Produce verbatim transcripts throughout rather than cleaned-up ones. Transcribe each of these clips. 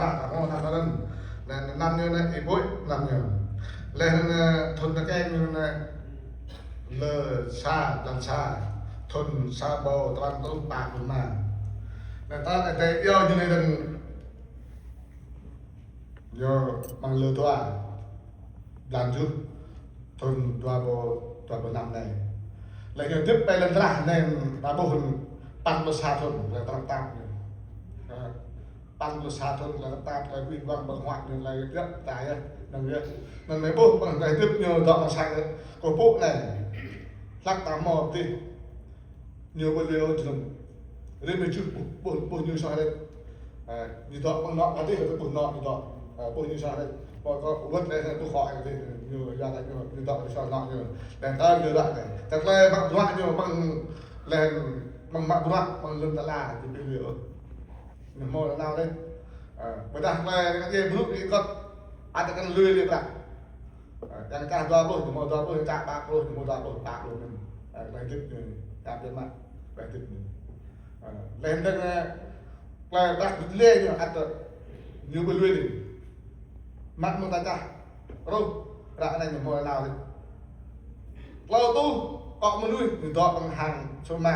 Ơ, hmâo anăn anăn. Anăn ñu anai, Y Bôi anăn ñu. Laih anăn, ơ, thŭn tơkeng ñu anai, lơ sa, blan sa, thŭn sa rơbâo dua pluh pă, pluh rơma. Anai ta, ta, ta, yua ñu anai dơ̆ng, ñu mơ̆ng lơ dua, blan tơjuh, thŭn dua rơbâo, dua rơbâo năm anai. Laih ñu hơdip ƀơi lŏn tơnah anai, ta ƀuh păn pluh sa thŭn, lĕ tơnap tap ñu. Ơ. Păn pluh sa thŭn, lĕ tơnap tap, lĕ wĭt wăng ƀơ̆ng huă ñu, lĕ djơ̆ ta yơh, anŭn yơh. Anŭn lĕ ƀuh ƀơ̆ng lĕ hơdip ñu dŏ amăng sang kơkuh pơpŭ anai. Hlăk ta hmâo adih ñu ƀu lui ôh jơnum. Rĭm hrơi čuh ƀuh, ƀuh, ƀuh ñu soh hrơi. Ơ, ñu dŏ ƀơ̆ng anŏ adih, ƀuh anŏ ñu dŏ. Ơ, ƀuh ñu soh hrơi. Pô kơ wơ̆t lĕ anai ƀuh khŏ adih, ñu yua ta ñu, ñu dŏ soh anŏ ñu. Lĕ kơ ñu dŏ anai. Tơlơi mă bruă ñu ƀơ̆ng lĕ mă, mă bruă ƀơ̆ng lŏn tơnah, ñu ƀu lui ôh. Ñu hmâo nanao dih. Ơ, ƀôdah tơlơi ngă djai brŭ kơ gơ̆t, ăt kăn lui lĕ prăk. Ơ, yang čah dua pluh, ñu hmâo dua pluh, yang čah pă pluh, ñu hmâo dua pluh, pă pluh anŭn. Ơ, tơlơi hơdip ñu, čah biă mă, tơlơi hơdip ñu. Ơ, laih dơ̆ng, ơ, tơlơi prăk dih lĕ ñu ăt ñu ƀu lui lĕ. Mă mơ̆ng ta čah truh, ră anai ñu hmâo nanao dih. Tlâo rơtuh akŏ mơnuih ñu dŏ amăng hang sơma.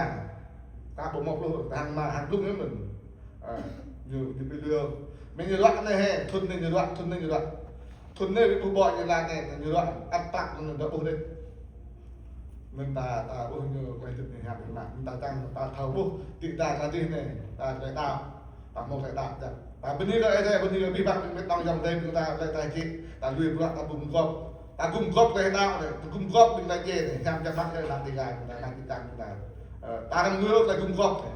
Ta ƀu hmâo pluh, hang rơma, hang blung anŭn. Ơ, ñu, ñu ƀu lui ôh. Mơ̆ng ñu ruă anai hĕ, thŭn anai ñu ruă, thŭn anai ñu ruă. Thŭn anai ƀu ƀuh ƀô̆ ñu lăng anai, ñu ruă, ăt prăk anŭn dŏ ƀuh dih. Anŭn ta, ta ƀuh ñu tơlơi hơdip ñu hiam biă mă. Anŭn ta čang ta thâo ƀuh, tơdah ta dih anai, ta tơlơi đaŏ. Ta hmâo tơlơi đaŏ jăk. Ta bơni kơ Ơi Adai, bơni kơ abih bang ƀing met ƀing ayŏng adơi ƀing ta, tơlơi ta čih, ta lui bruă, ta gum gôp. Ta gum gôp tơlơi đaŏ anai, ta gum gôp ƀing ta djai anai, hiam biă mă kơ ană Dêga ƀing ta, ană čư̆ čan ƀing ta. Ơ, ta anăm lui ôh tơlơi gum gôp anai.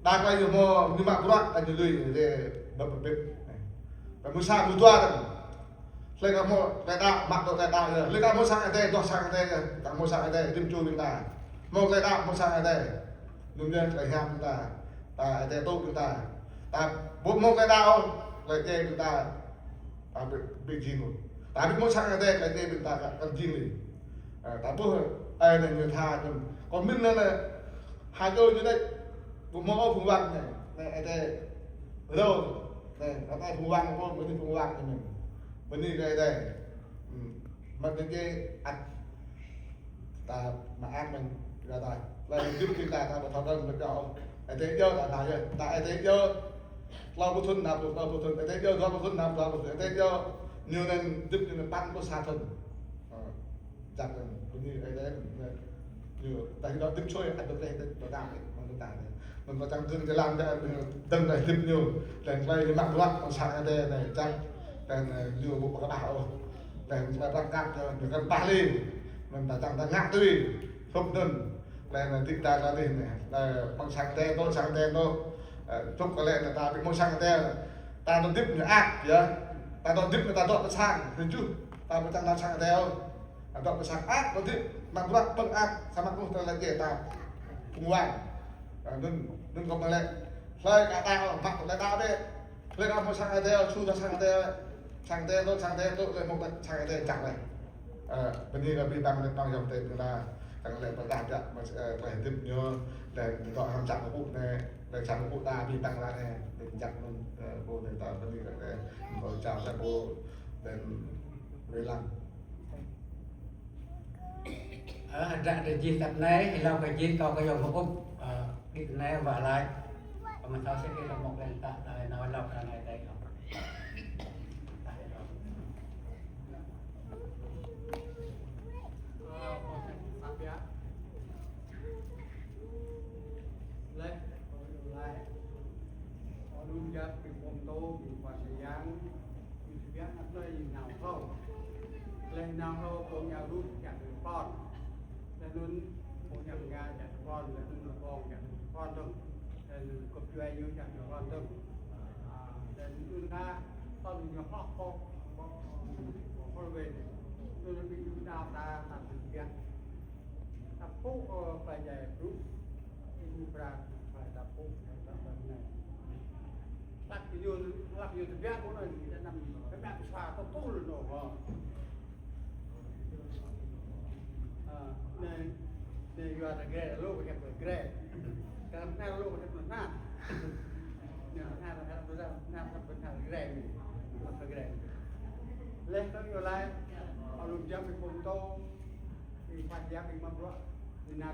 Đa tơlơi ñu hmâo, ñu mă bruă, ta ñu lui, dêh bơ̆p bơ̆p bĕ. Ta mơ̆ng sa mơ̆ng dua anŭn. Hlơi ka hmâo tơlơi đaŏ, mă dŏ tơlơi đaŏ yơh. Hlơi ka hmâo sang Ơi Adai, dŏ sang Ơi Adai yơh. Ta hmâo sang Ơi Adai, rĭm čô ƀing ta. Hmâo tơlơi đaŏ, hmâo sang Ơi Adai. Anŭn yơh tơlơi hiam ƀing ta. Ta Ơi Adai tŭ ƀing ta. Ta ƀu hmâo tơlơi đaŏ, tơlơi djai ƀing ta. Ta ƀu, ƀu jing ôh. Ta ƀu hmâo sang Ơi Adai, tơlơi djai ƀing ta kăn, kăn jing lĕ. Ơ, ta ƀuh, ơ, anai ñu tha anŭn. Kâo mĭn anai, anai, ha čô ñu đĕč, ƀu hmâo ôh phung wang anai. Anai, Ơi Adai rơ̆. Anai, anai phung wang pô, bơni phung wang anai. Bơni kơ Ơi Adai. Hm. Mă tơlơi djai ăt ta mă ăt mơ̆n, yua ta. Tơlơi hơdip ƀing ta, ta ƀu thâo kơnơ̆ng ôh. Ơi Adai djơ̆ ta nao yơh. Ta Ơi Adai djơ̆ tlâo pluh thŭn, nao pluh, tlâo pluh thŭn. Ơi Adai djơ̆ dua pluh thŭn, nao dua pluh thŭn. Ơi Adai djơ̆ ñu anŭn hơdip ñu anŭn păn pluh sa thŭn. Ơ, jăk anŭn, bơni Ơi Adai anŭn, ñu, ta hơdip sui, ăt dŏ rơh, dŏ dam, mơ̆ng ta anai. Mơ̆ng kâo čang kơnơ̆ng jơlan, dơ̆ng tơlơi hơdip ñu, laih tơlơi ñu mă bruă, mơ̆ng sang Ơi Adai anai, jăk, laih anŭn ñu ƀu pơkơƀah ôh. Laih anŭn tơlơi prăk kăk, ñu kăn pah lĕ. Mơ̆ng ta čang ta ngă tui, hrup anŭn. Laih anŭn dĭ ta kơ anai, laih mơ̆ng sang Ơi Adai, tŏ sang Ơi Adai, tŏ. Ơ, čŭk kơ lĕ anŭn ta ƀu hmâo sang Ơi Adai. Ta dŏ hơdip ñu ăt, yơh. Ta dŏ hơdip ñu ta dŏ pơ sang, tơjuh. Ta ƀu čang nao sang Ơi Adai ôh. Dŏ pơ sang ăt, ƀu djơ̆, mă bruă ƀơ̆ng ăt, samơ̆ ƀuh tơlơi djai ta phung wang. Ơ, anŭn, anŭn kâo mă lĕ. Hlơi ka đaŏ, mă tơlơi đaŏ dêh. Hlơi ka hmâo sang Ơi Adai, su ta sang Ơi Adai. Sang Ơi Adai tŏ, sang Ơi Adai tŏ, lĕ hmâo sang Ơi Adai čang lĕ. Ơ, bơni kơ abih bang met ƀing ayŏng adơi ƀing ta, čang lĕ pơdah biă, mă, ơ, tơlơi hơdip ñu, lĕ dŏ amăng sang kơkuh anai, lĕ sang kơkuh ta abih bang ta anai, lĕ jăk anŭn, ơ, pô anai ta bơni kơ anai, kâo čang lĕ pô, lĕ wai lăng. Ơ, hơdră tơ jih tap anai, hlâo kơ jih kâo kơ yŏng hơkŭp, ơ, đĭ tơ anai wă laĭ. Kâo mă thâo sĭt kơ mơ̆ng ƀing ta, ta nao hlâo kơ anai tơ. Laih, laih. Kâo đun jăk ƀing pô tô, ƀing khua tơyang, ƀing tơbiă anăp anai nao hlâo. Laih nao hlâo, pô ñu rŭt, jak tơ pon. Laih anŭn, pô ñu ngă, jak tơ pon, laih anŭn, pô jak tơ pon dơ̆ng. Laih anŭn, kơp juai ñu, jak tơ pon dơ̆ng. Ơ, laih anŭn, ta, pon ñu hloh, pô, pô, pô, pô, pô, wai. Anŭn, ƀing ñu đaŏ ta, ta tơbiă. Ta pŭ, ơ, pơjai brŭ. Ibu brat, pai ta pŭ, ta pŭ anai. Hlăk ñu, hlăk ñu tơbiă pŭ anai, ñu anăm, kơ mă pơsua tơtul anŭn, hă. Ơ, anai, anai yua ta gre, lu kơ gre. Kơ anai lu kơ anai. Anai, anai, anai, anai. Nă, pơthâo reng, pơthâo reng. Leh tơ ñu lai, alum jam ƀing pơtô, ƀing phat jam ƀing mă bruă, ƀing nă